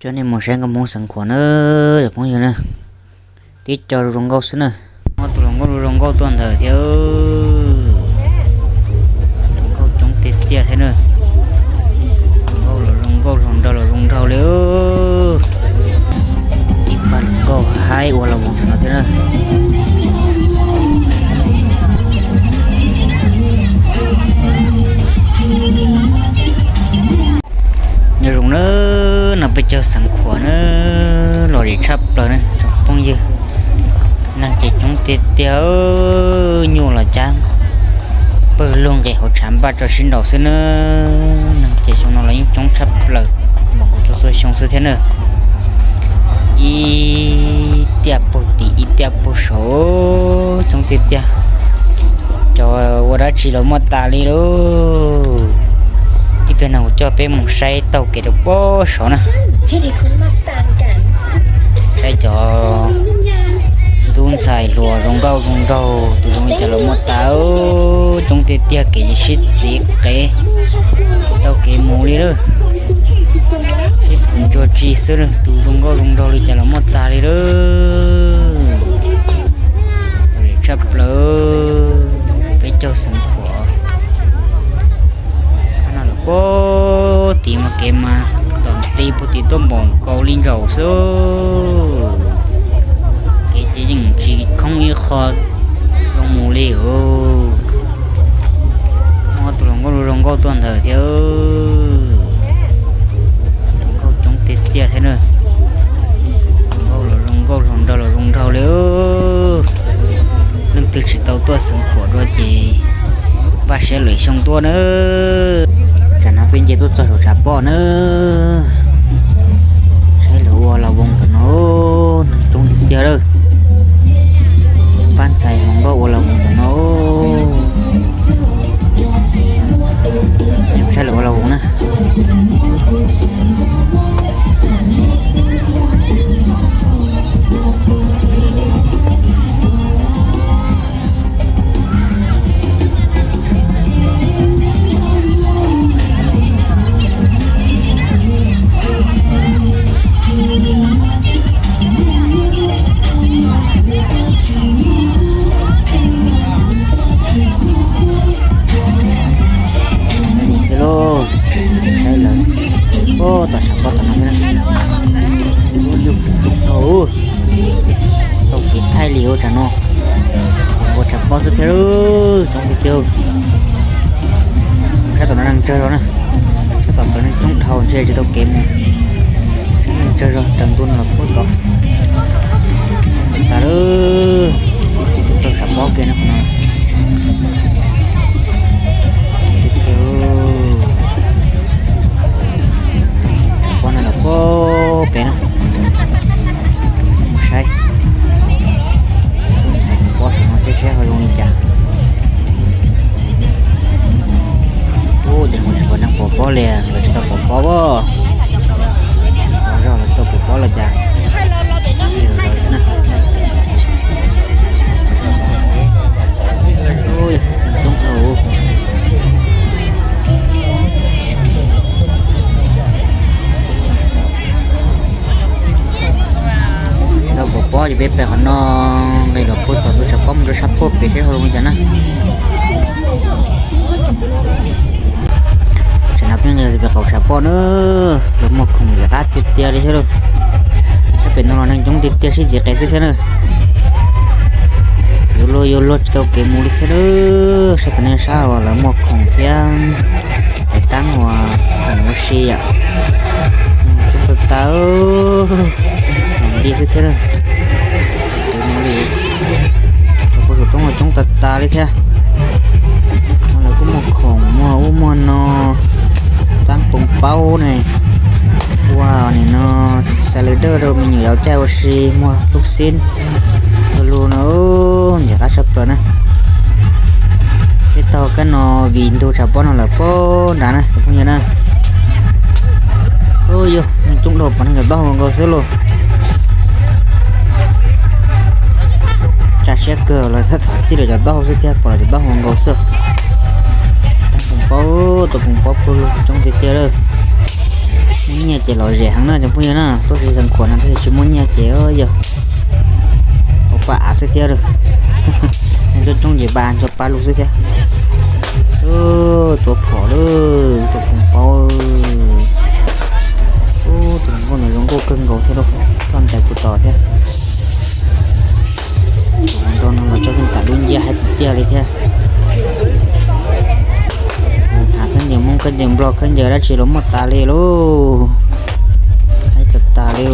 Coj nej mus saib nkauj Hmoob Xeev Khuam na, cov phooj ywg na, tib co zoo nkauj xwb na. Muaj tus hluas nkauj zoo nkauj tuaj ntawm thiab. Zoo nkauj coob tiag tiag thiab na. Hluas nkauj los zoo nkauj, hluas nraug los zoo nraug li. Ib pab hluas nkauj haib ua las voos no thiab na. Nyob zoo na, no peb caug Xeev Khuam na, lom zem tshaj plaws na tsoom phooj ywg. Neeg ces coob tiag tiag, nyuj los cab pawg lug nqis hauv tshav npaj tso sib nraus xwb na. Neeg ces xyoo no los yeej coob tshaj plaws npaum nkaus txhua txhua xyoo xwb thiab na. Ib tiaj puag tim ib tiaj puag saud, coob tiag tiag. Cov ua dab tsi los muaj tas li lauj. Ib pliag no kuv coj peb mus saib taug kev rau pem saud na. Saib cov tub ntxhais hluas zoo nkauj zoo nraug, tus zoo li cas los muaj tas, coob tiag tiag, kev sib txiv qev taug kev mus li lawm. Sib pus ntsuag tsi xwb, tus zoo nkauj zoo nraug li cas los muaj tas li lawm. Lom zem tshaj plaws, peb caug Xeev Khuam. No lawm puag tim mas kev mas tom nti puag tim tuaj npaum nkaus li ntsaum xwb. Kev ces yeej tsis khoob ib qho zoo mus li os. Muaj tus hluas nkauj zoo nkauj tuaj ntawm thiab. Hluas nkauj coob tiag tiag thiab na. Hluas nkauj los zoo nkauj, hluas nraug los zoo nraug li. Leej twg tsis tau tuaj Xeev Khuam dua ces npaj siab lwm xyoo tuaj na. Tsam no peb nce tuaj txog saum tshav pob na. Saib lawv ua las voos tom no, neeg coob tiag tiag lawm. Pab ntxhais hluas nkauj ua las voos tom no. Saib lawv ua las voos na. Saib li xwb lauj, saib lawv, o, tom tshav pob tom no thiab na. Ub, yug coob dhau, tau kev thaij li ua tsam no. Ua tshav pob xwb thiab, coob tiag tiag. Saib tom no neeg tsawg zog na, saib tom ntawd neeg coob dhau ntshe tsis tau kev mus. Saib neeg tsawg zog raws ntua no los puag tod. Tas lawm, txog tshav pob kiag no qhov no. Tiag tiag, tshav pob no los puag pem na. Mus saib tub ntxhais pov pob saum no thiab seb ho zoo li cas. Ub, ces mus tsis pom neeg pov pob li, lawv tsis tau pov pob as. Txog zog lawv tsis tau pov pob los cas. Ces lawv xwb na. Ub, coob dhau. Tsis tau pov pob ces peb pem qhov no, nqis los puag tom ntug tshav pob mus rau sab puag pem seb ho zoo li cas na. Tsam no peb nqis los pem qaum tshav pob na, lawv muag khoom ntxim qab tiag tiag li thiab lauj. Sab pem no los neeg coob tiag tiag sib txiv qev xwb thiab na. Yuav luag yuav luag tsis tau kev mus li thiab lauj. Sab pem no sab uas lawv muag khoom thiab lawv tab uas khoom ua si yom. Neeg coob tag tag, los nti xwb thiab lauj. Kev mus li, cov puag saum roob los coob tag tag li thiab. No lawv kuj muag khoom, muag ub muag no, tab poos paub ne, ua nim no xav lawv dawj rau me nyuam yaus caij ua si, muag lub xib, ua lug no ntxim qab tshaj plaws na. Peb taug kab no vim ntug tshav pob no lawm puag nrad na cov phooj ywg na. Ub, yog neeg coob dhau, pom neeg cov dob ua nkaus xwb lauj. Tsa siab kawg, lawv tab tom txij lawv cov dob xwb thiab, pom lawv cov dob ua nkaus xwb. Tab poos paub, tab poos paub puag lug coob tiag tiag lawm. Muaj nyiaj ces lom zem heev na cov phooj ywg na, tuaj tsis xeev khuam no thiaj tsis muaj nyiaj ces yog hauv pa av xwb thiab lawm. Coob coob ces pa ncho pa lug xwb thiab. Tuav phom lawm, tus koom paub. Tus hluas nkauj no zoo nkauj kawg nkaus thiab lauj, ploj ntais kuv tos thiab. Tus hluas nkauj no los coj pheej tas dub nciab haib tiag tiag li thiab. Hnav khaub ncaws Hmoob khaub ncaws Nplog khaub ncaws dab tsi los muaj tas li lauj. Haib tag tas li.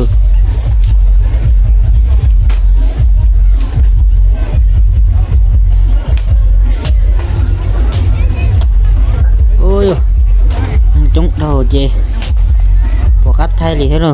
Ua yog neeg coob dhau ces pom qab thaij li thiab lauj.